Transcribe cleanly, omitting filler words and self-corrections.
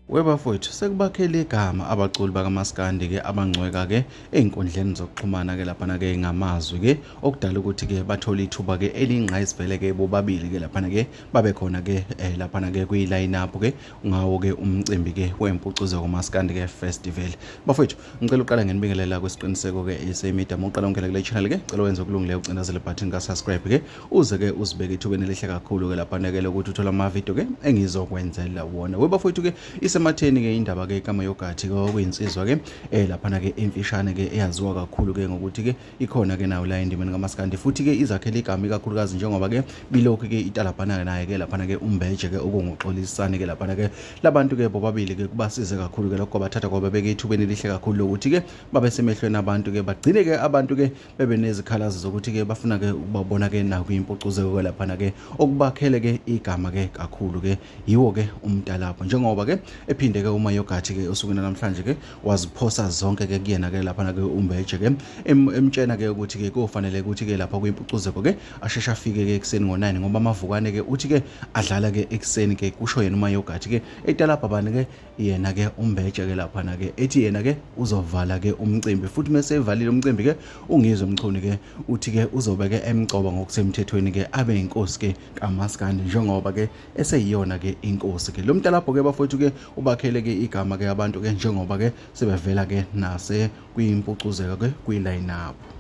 Webafowethu sekubakhele igama abaculi bakaMaskandi ke abangcweka ke einkundleni zokuxhumana ke lapha ke ngamazwi ke okudala ukuthi ke bathola ithuba ke elingqayizivele ke bobabili ke lapha ke babe khona ke lapha ke kuyi-line up ke ngawo ke umcimbi ke wempucuzo kuMaskandi ke festival. Bafowethu ngicela uqala ngenibingelela kwesiqiniseko ke esemedia uqala ungena kule channel ke cela wenze okulungileyo ucindezele button ka subscribe ke uze ke uzibeke ithubeni elihle kakhulu ke lapha ke lokuthi uthola ama video ke engizokwenzela wona. Webafowethu ke isematheni ke indaba ke kaMayogathi ke okuyinsizwa ke lapha ke emfishane ke eyaziwa kakhulu ke ngokuthi ke ikhona ke nayo la endimeni kaMaskandi futhi ke izakhele igama ikakhulukazi njengoba ke bilokhu ke italabhana naye ke lapha ke umbeje ke okungoxolisane ke lapha ke labantu ke bobabili ke kubasize kakhulu ke lokho bathatha kwaba beke ithubeni elihle kakhulu lokuthi ke babe semehlweni abantu ke bagcine ke abantu ke bebe nezikhalazo zokuthi ke bafuna ke ukubabona ke na kuyimpucuzeko lapha ke okubakhele ke igama ke kakhulu ke yiwo ke umntalapho njengoba ke ephinde ke uMayogathi ke osukwini namhlanje ke waziphosa zonke ke kuyena ke lapha ke umbeje ke emtshena ke ukuthi ke kufanele ukuthi ke lapha kuyimpucuzeko ke ashesha afike ke ekseni ngo9 ngoba amavukane ke uthi ke adlala ke ekseni ke kusho yena uMayogathi ke etalapha bani ke yena ke umbeje ke lapha ke ethi yena ke uzovala ke umcimbi futhi mase evalile umcimbi ke ungizwe umchuni ke uthi ke uzobe ke emgcoba ngokusemthethweni ke abe inkosi ke kaMaskandi njengoba ke eseyiyona ke inkosi ke lo mntalapho ke bafowethu ke ubakhele ke igama ke abantu ke njengoba ke sebevela ke nase kuyimpucuzeko ke kuyi-line up.